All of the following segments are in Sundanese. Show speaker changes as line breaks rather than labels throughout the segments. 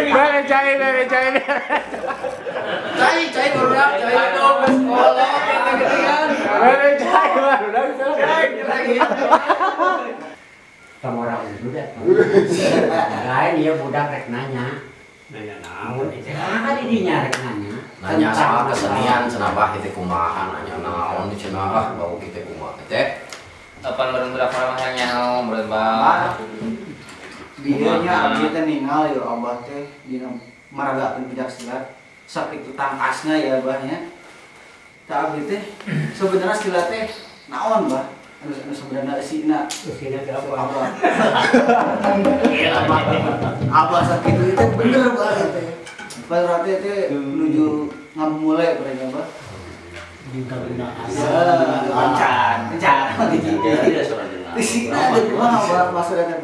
Bere cai, bere cai.
Cai, cai barudak, cai. Aduh, geus kolot eta geuningan.
Bere cai barudak.
Cai.
Sama orang budak. Lain ieu budak rek nanya.
Nanya naon itu?
Nah, di dinya rek nanya.
Nanya soal kesenian cenah bah kitu kumaha, nanya naon cenah ah bau kitu kumaha teh.
Kapan bareng budak mah nyaho meureun bah.
Dieu nya abdi teh ningal ya abah teh dina maragakeun pencak silat sakitu tangkasna ya abah nya. Tah abdi teh sebenarnya silat teh naon bah? Anu sebenarnya eusina.
Eusina teh apa?
Abah. Abah sakitu teh bener bah teh. Berarti teh menuju ngamumule berarti abah. Encan, encan. Eusina teh kumaha abah maksudna teh?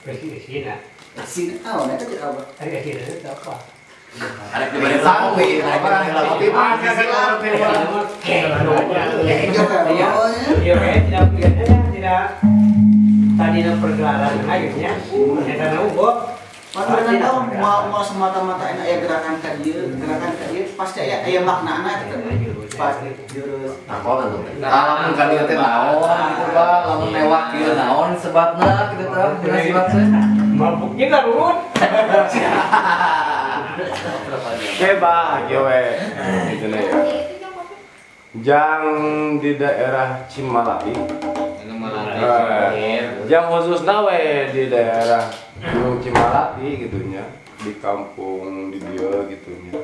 Eusina.
Eusina naon eta teh abah?
Ari eusina teh apa?
Arek diberi sawi, arek diberi kopi,
iya, tidak tadi pergelaran akhirnya, eta unggul.
Padahal tahu mau semata-mata enak ya gerakan ka dieu, gerakan ka dieu pasti aya aya maknana eta pasti jurus.
Naon atuh? Lamun ka dieu teh naon gitu bah, lamun mewah kieu naon sebabna kitu tah, dina silat teh.
Mabuknya garut.
Oke bah, kieu we. Gitu ya. Jang di daerah Cimalati. Jang khususna we di daerah Gunung Cimalati gitunya, di kampung di dieu gitunya.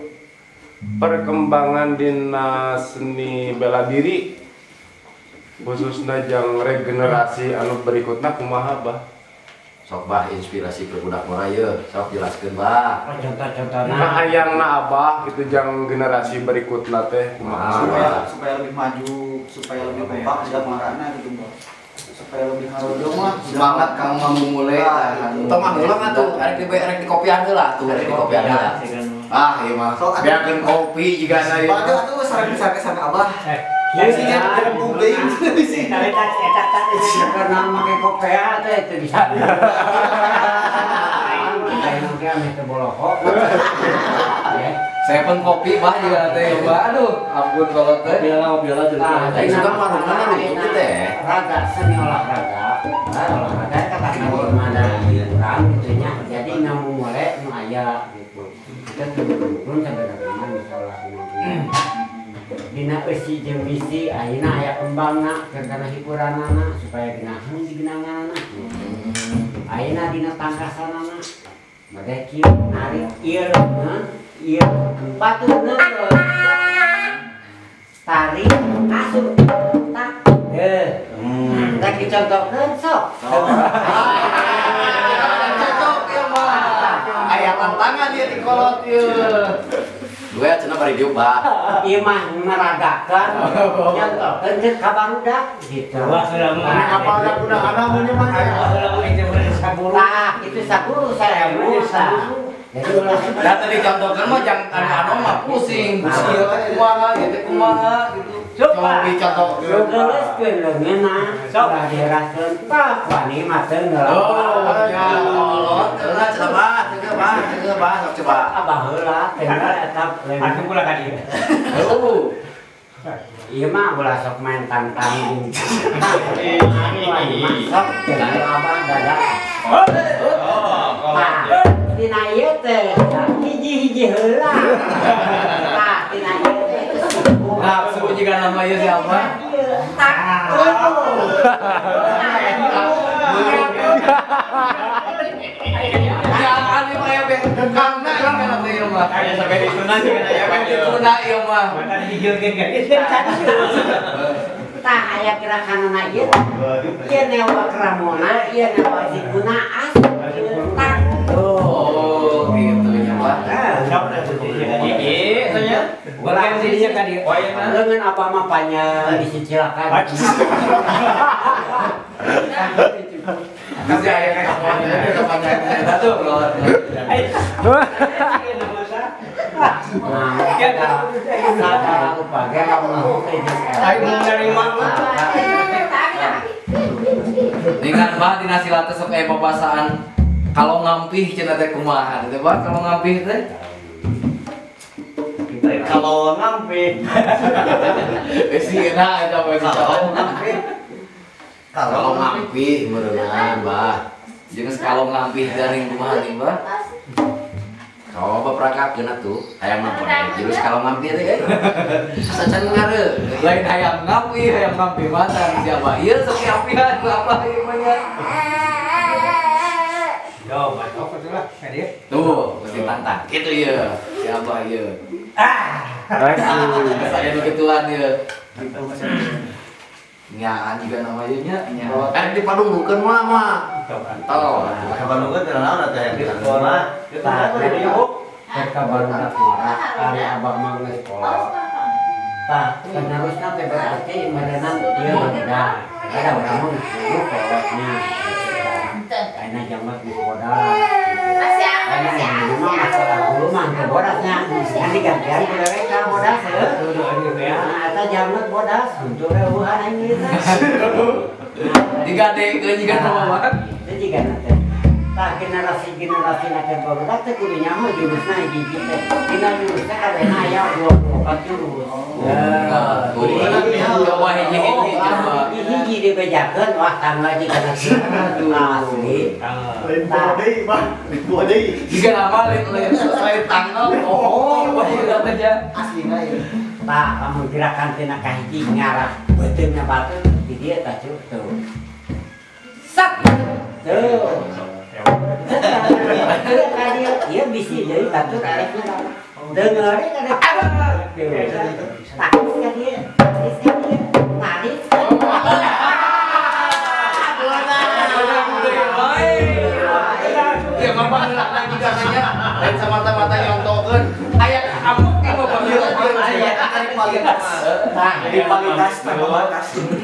Perkembangan dina seni bela diri khususnya jang regenerasi anu berikutna kumaha bah?
Sok bah inspirasi ke budak murah ye, sok jelaskeun bah.
Contoh-contohna.
Nah hayangna abah gitu jang generasi berikutna teh kumaha
supaya lebih maju, supaya lebih kompak budak marana gitu bah. Supaya lebih harodo mah
semangat kang mamumule tah. Tong mah ulang atuh, arek di kopian heula atuh, arek di kopian heula. Ah ieu mah beakeun kopi jigana ieu.
Bae atuh sareng-sareng abah. Bisi nya gerembung deui bisi.
Eta eta karena make kopea teh teu bisa. Aing teh ame teu bolohok.
Saya pun kopi bah juga teh bah aduh ampun kalau teh.
Kopi lah
jelas.
Teh suka warungna lucu teh.
Raga seni olahraga. Olahraga eta kan mana hiburan gitu nya. Jadi ngamumule nu aya gitu. Kita turun sebenarnya bisa olahraga. Dina eusi jeung misi ayeuna aya kembangna keur kana hiburanana supaya geunaheun digenanganana. Ayeuna dina tangkasanana bade kieu narik ieu leungeun ieu empatun tarik asup tak heuh. Rek dicontohkeun sok.
Cocok ieu mah. Aya tantangan ieu di kolot ieu. Gue cenah bari diubah.
Ieu mah meragakan nyontohkeun ceuk ka barudak gitu.
Wah, sudah mah
apal budak anak mun mah.
Tah, itu saguru saya musa. Jadi ulah
da teu dicontohkeun mah jang anu mah pusing. Ieu teh kumaha, ieu teh kumaha gitu. Coba dicontohkeun.
Leuleuskeun leungeunna.
Sok
diraskeun tah wani mah teu ngeuleuh.
Oh, ya Allah, heula cenah bah, teu bah, teu bah, sok coba.
Abah heula teu eta
atuh kula ka dieu.
Heuh.
Ieu mah ulah sok main tantang. Sok teu abah dada.
Oh,
kolot. Tina ieu teh hiji-hiji heula. Tah tina ieu teh
nafsu juga nama ieu siapa?
Tak.
Ya aneh mah ya beh. Kangna kan teh ieu mah.
Aya sampai dituna juga
aya beh dituna ieu mah.
Mata dijigilkeun kan.
Tah aya gerakanna ieu. Ieu newa kramona, ieu newa siguna asup. Tak.
Oh, gitu nya Pak.
Iya, tanya.
Bagian sininya kan dia.
Leungeun apa mah panjang disicilakan.
Bisa aya kapan kapan eta tuh.
Nah, salah lupa ge lamun teh
Aing mau nerima mah.
Dengan mah dina silat teh sok aya babasaan Kalau ngampih cenah teh kumaha teh Bah? Kalau ngampih teh?
Kalau ngampih.
Sih enak eta mah kalau ngampih. Kalau ngampih meureunna Bah. Jeung kalau ngampih garing kumaha nih Bah? Coba peragakeun atuh, hayang mah jurus kalau ngampih teh euy. Asa can ngare. Lain hayang ngampih mata siapa? Ieu sok ngampihan apa ieu mah nya.
Yo, batok atuh lah ka dieu.
Tuh, mesti tantang. Kitu ieu. Siapa ieu?
Ah.
Saya nu gituan ieu. Nyaan juga nama ieu nya. Kan dipadunggukeun mah mah. Tol.
Kabalungkeun teh naon atuh yang di mah.
Mereka baru ngora, ari abah mah geus kolot. Tah, penerusna teh berarti meureunan ieu barudak. Ada urang mah geus dulu kolotnya. Ayeuna jaman geus bodas. Ayeuna mah masalah dulu mah teu bodasnya. Kan digantian ku mereka bodas heuh. Nah, eta jaman bodas, untuk reueuhan aing ieu teh.
Digadekeun jiga nama mah.
Teu jiga teh. Tah generasi-generasi na barudak teh kudu nyaho jurusna hiji teh. Dina jurus teh kabehna aya 24 jurus.
Coba hiji-hiji coba.
Hiji dibejakeun wah tangga jiga asli.
Lain deui mah, ribu deui.
Jiga nama lain tanggal. Oh, baheula teh nya.
Aslina ieu.
Tah lamun gerakan tina kahiji ngarah beuteungna batu di dieu tah tuh. Sat. Tuh. Iya bisi jadi batur areknya dengar ada tarik ka dia tarik
ya mah lagi katanya lain semata-mata nyontokeun aya amuk di mah
aya rivalitas rivalitas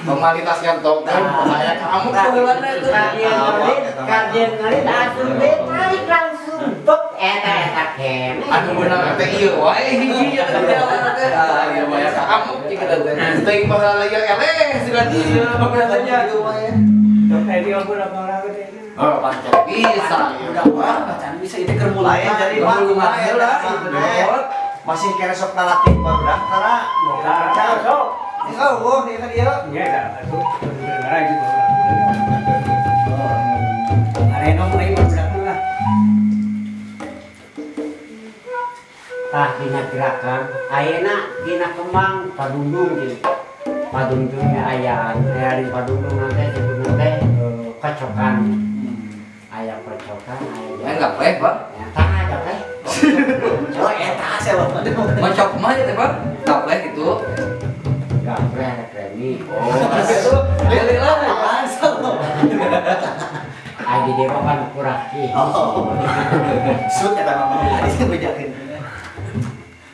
formalitas nyontokeun aya amuk baheulana itu
kajian ngarit asup deh tarik langsung bek eta eta kene
anu beunang teh ieu wae hiji eta teh teh ah ieu mah aya amuk jeung eta teh teuing baheula lagi eleh sugan ieu baheulanya kitu wae
tadi aku orang teh.
Oh, pancet bisa.
Udah wah, bacaan bisa itu keur mulai
jadi mah heula. Masih kene sok nalatih barudak tara.
Sok.
Oh, ieu ka dieu.
Nya da atuh bener gitu. Areno mah ieu barudak lah.
Tah dina gerakan ayeuna dina kembang padundung gitu. Padundungnya ayaan, aya di padundung nanti sebutna teh kocokan. Aya kocokan, aya.
Enggak pleh, Pak.
Ya, tah aja pleh.
Oh, eta saya mah.
Kocok mah ya teh, Pak. Gapleh gitu.
Gapleh ada kremi.
Oh, itu lele lah.
Langsung.
Adi dia mah kan kurang ih.
Oh. Sut eta mah adi teh bejakeun.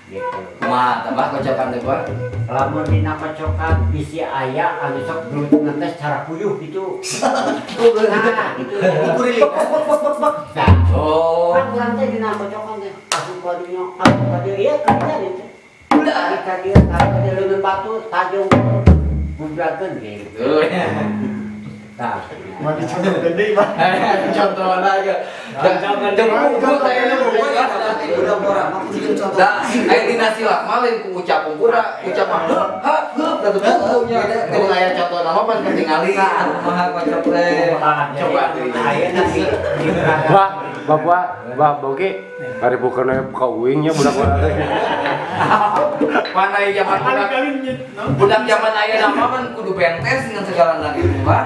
Gitu.
Kumaha tambah kocokan teh, Pak?
Lamun dina kocokan bisi aya anu sok gelut teh secara puyuh gitu. Nah, gitu.
Kurilik.
Nah,
oh.
Kan urang teh dina kocokan teh asup ka dinya, asup ka dieu ieu kerja gitu. Tarik ka dieu, tarik ka dieu leungeun batu tajung gubrakeun gitu. Tah.
Mah dicontohkeun deui mah.
Contohna aja. Contoh
udah murah mah jeung contoh.
Da, aya dina silat mah lain ku ucap pungkura, ucap mah heup heup da tuh nya. Kudu aya contohna mah pan ketingali kumaha kocok teh. Coba deui.
Ayeuna sih.
Wah, Bapak, Bah Bogi, ngaribukeun we ka uing nya budak urang teh.
Mana zaman budak zaman ayeuna mah kan kudu bentes dengan segala gitu, Pak.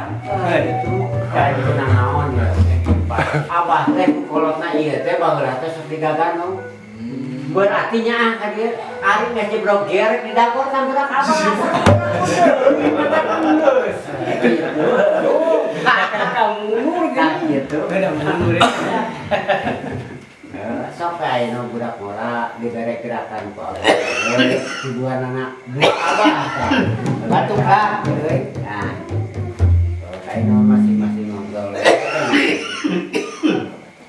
Itu kayak naon ya. Abah teh ku kolotna ieu teh baheula teh sok digaganong. Berarti nya ka dieu ari geus jebrok gerek di dapur tah budak abah. Nah gitu. Sok ayeuna budak ngora dibere gerakan ku abah. Tujuanana budak abah. Batuk ah euy. Nah. Ayeuna masing-masing ngobrol.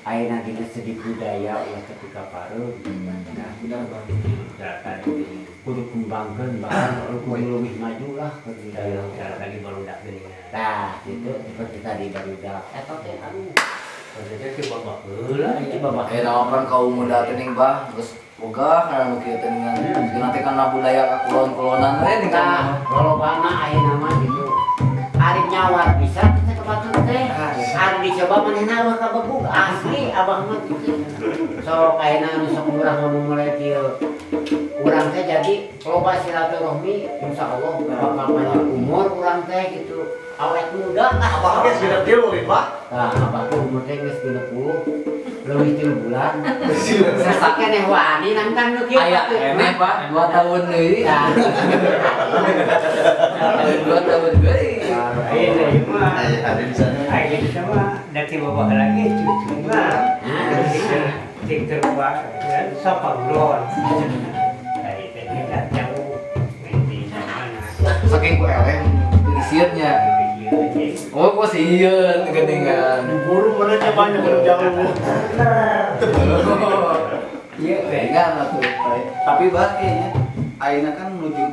Ayeuna dina segi budaya ulah ketika pareum. Nah,
Benar, Bang.
Kudu kembangkeun bahkan kudu leuwih maju lah ke budaya.
Cara tadi barudak geuningan.
Nah, gitu seperti tadi barudak. Eta teh anu
Teh ti babah heula
Itu babah.
Nama pan kaum muda teh ning bah geus boga kana nu kieu teh ningan. Geus teh kana budaya kakulon-kulonan we ning
Tah, lolobana ayeuna mah gitu. Ari nyawar bisa kita ke batur teh. Ari dicoba manehna mah kabegug asli abah mah gitu. Sok ayeuna anu sok murah ngomong mulai kieu. Urang teh jadi loba silaturahmi insyaallah bakal panjang umur urang teh gitu. Awet muda lah.
Abah geus 60 Pak.
Tah, abah teh umur teh geus 60 leuwih 3 bulan. Sesa keneh wani nangtang nu kieu.
Aya keneh Pak, 2 tahun deui. 2 tahun deui.
Ayeuna ieu mah.
Ada di sana.
Ayeuna di sana da ti babah lagi cucu mah. Cik terbuat sapaglon. Dari teh kita jauh di mana.
Saking ku eleh sieunnya. Oh, kok sieun geuningan.
Diburu mana banyak jauh.
Iya,
geuningan atuh.
Tapi bah kayaknya ayeuna kan menuju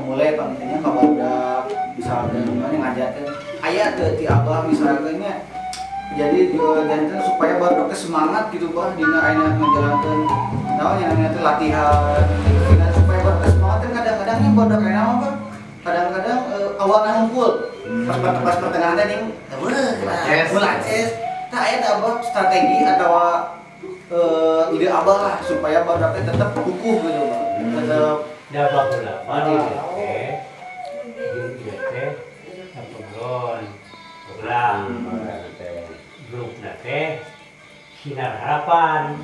mulai pangitnya ka barudak misalkan gimana ngajarkeun. Aya teu ti abah misalkan nya. Jadi janten supaya barudak teh semangat gitu bah dina ayeuna ngajalankeun naon nya namanya teh latihan gitu supaya barudak semangat kan kadang-kadang nya barudak ayeuna mah bah kadang-kadang awalna hungkul pas pertengahan teh ning melaces tah aya teh abah strategi atawa ide abah lah supaya barudak teh tetep kukuh gitu bah tetep
da baheula mah di teh jeung ieu teh sapegon ulah grupna teh Sinar Harapan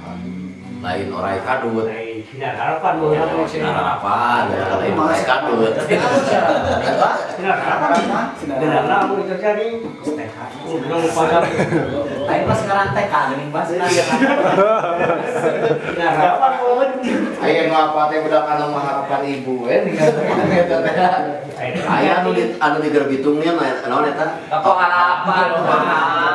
lain orai kadut
lain Sinar Harapan baheula mah
Sinar Harapan lain orai kadut
Sinar Harapan geunahna mun itu jadi urang pada
lain mah sekarang TK geuning bah Sinar
Harapan
aya nu apa teh budak anu mah harapan ibu we ningan eta teh
aya anu di Gerbitung nya naon eta
Toko harapan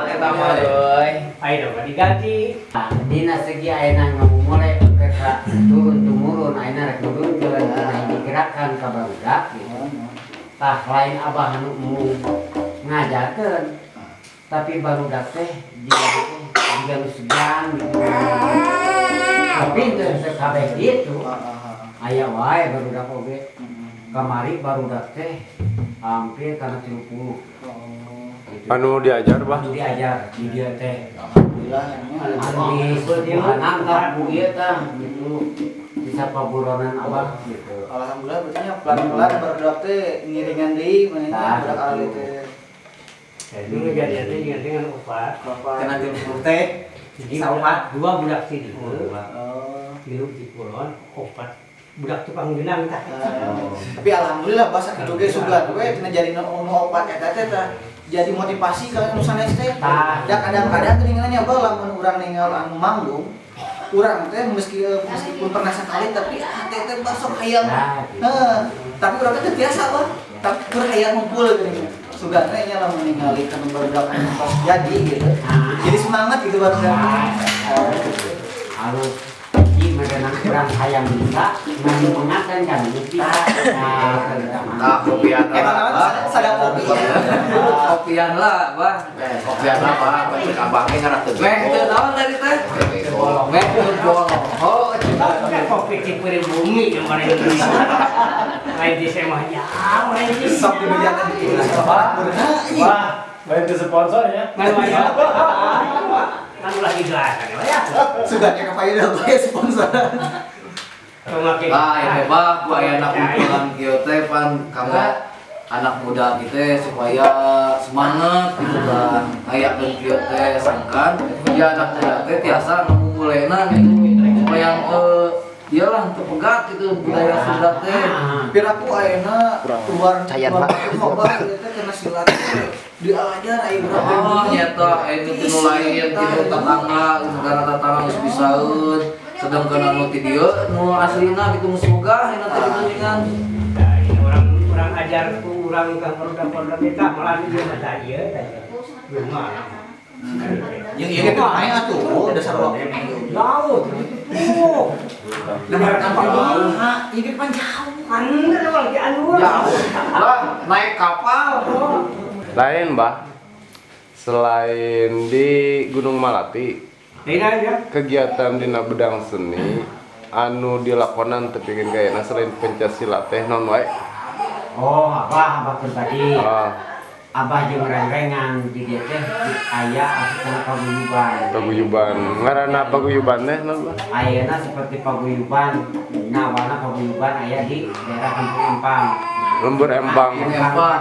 eta mah euy
ayeuna mah diganti
dina segi ayeuna ngamumule rek turun tumurun ayeuna rek nurunkeun dina hiji gerakan ka barudak gitu. Tah lain abah anu embung ngajarkeun tapi barudak teh jiga nu segan gitu. Tapi teu sakabeh kitu. Aya wae barudak oge. Kamari barudak teh hampir kana 30.
Anu diajar bah?
Anu diajar di dieu teh.
Alhamdulillah
anu di tah bu ieu tah gitu. Bisa paburonan abah gitu.
Alhamdulillah berarti nya pelan-pelan barudak teh ngiringan deui manehna budak alih teh.
Jadi ngejadian teh dengan opat.
Kena 30 teh.
Saumat dua budak ti dieu. Tilu di kulon opat budak tukang genang tah.
Tapi alhamdulillah bahasa kitu ge sugan we cenah jadi nu opat eta teh tah. Jadi motivasi ka nu sanes teh. Da kadang-kadang geuningan nya bah lamun urang ningal anu manggung, urang teh meskipun pernah sekali tapi hate teh basok hayang. Heeh. Tapi urang teh biasa bah. Tapi keur hayang ngumpul geuningan. Sugan teh nya lamun ningali ka nu barudak anu pas jadi gitu. Jadi semangat gitu barudak.
Harus merenang kurang hayang bisa, menyenangkan kan bisa.
Nah, kopian lah.
Sadar kopi.
Kopian lah, bah. Kopian lah, bah. Cek abangnya ngarah teu. Meh teu naon tadi teh? Bolong, meh teu bolong. Oh,
kopi Cipeuring bumi yang mana itu. Lain di semah jauh, lain di
sok dibejakan di
Wah, lain di sponsor ya.
Kan ulah dijelaskan ya.
Sudah kayak kepayu dah sponsor.
Ah, ya bah, ku aya anak kumpulan kieu teh pan kanggo anak muda kita supaya semangat gitu kan. Ayakeun kieu teh sangkan ya anak muda teh tiasa ngamumulena gitu supaya iyalah teu pegat gitu budaya Sunda teh.
Piraku ayeuna luar luar teh kena silat diajar ayeuna.
Oh, nyata ayeuna teu nu lain gitu tetangga, negara tetangga geus bisaeun. Sedangkan anu ti dieu nu aslina gitu geus boga ayeuna teh gitu dengan.
Nah, ini orang ajar ku urang ka produk-produk eta malah ieu mah tah ieu tah. Rumah.
Yang ieu teh main atuh dasar waktu.
Jauh tuh.
Nomor kapal ini kan jauh.
Anu lagi anu.
Jauh. Lah naik kapal.
Lain, Bah. Selain di Gunung Malati, kegiatan dina bedang seni anu dilakonan tepikeun ka ayeuna selain pencak silat teh naon wae?
Oh, abah pribadi. Abah jeung reng-rengan di dieu teh aya asup paguyuban.
Paguyuban. Ngaranna paguyuban teh naon, Bah?
Ayeuna seperti paguyuban, nah warna paguyuban aya di daerah Kampung Empang.
Lembur Empang.
Empang.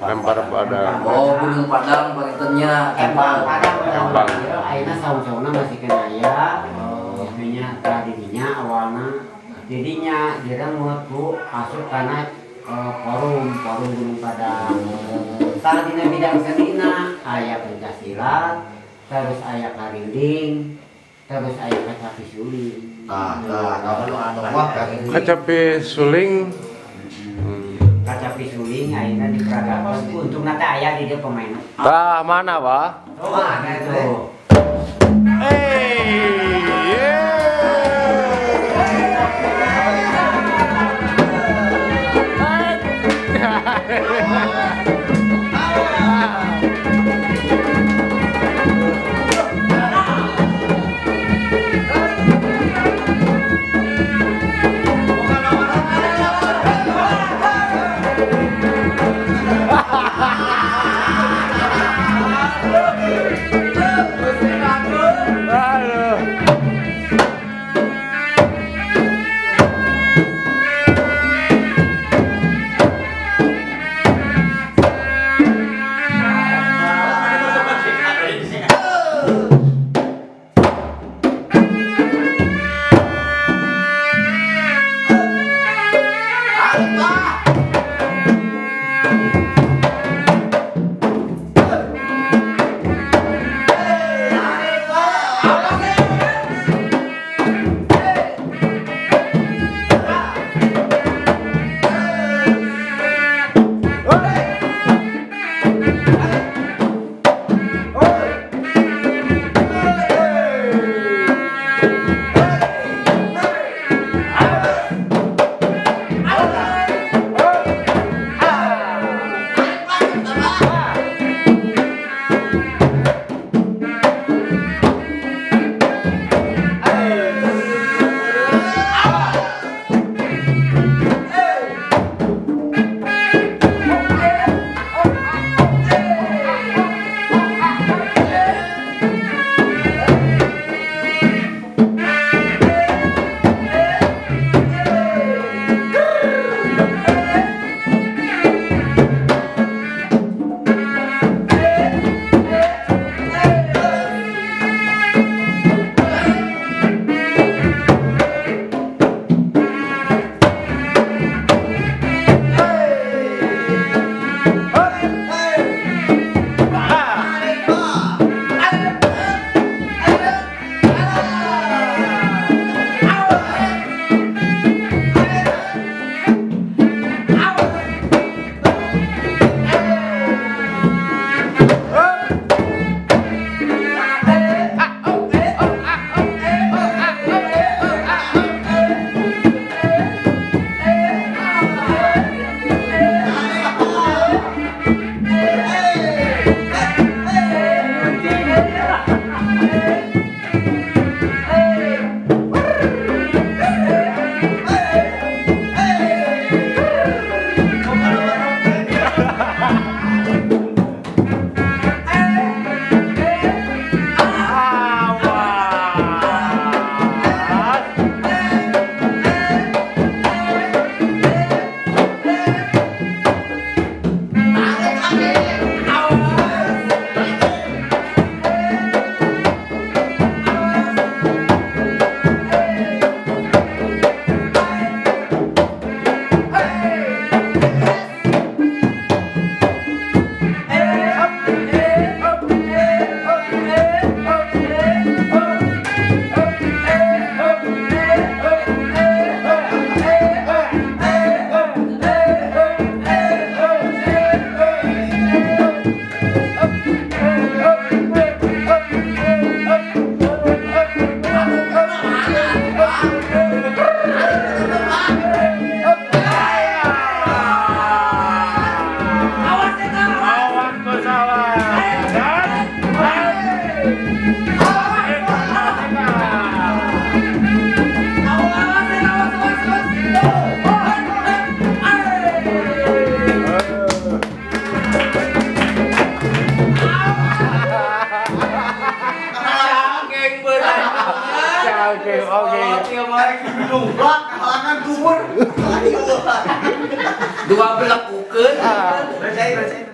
Lempar Padang.
Oh, Gunung Padang pangintennya.
Empang Padang.
Empang.
Ayeuna saung-saungna masih kena aya. Itunya tadinya awalna jadinya diremut ku asup kana forum Gunung Padang. Tadina bidang senina aya pencak silat, terus aya karinding, terus aya kacapi suling.
Tah, tah,
kacapi suling.
Kacapi suling ayeuna diperagakan. Untungna teh aya di dieu pemain.
Tah, mana, Bah?
Oh, ada tuh.
Oke, oke.
Jumlah kahalangan kubur.
Dua belekukeun.
Percaya, percaya.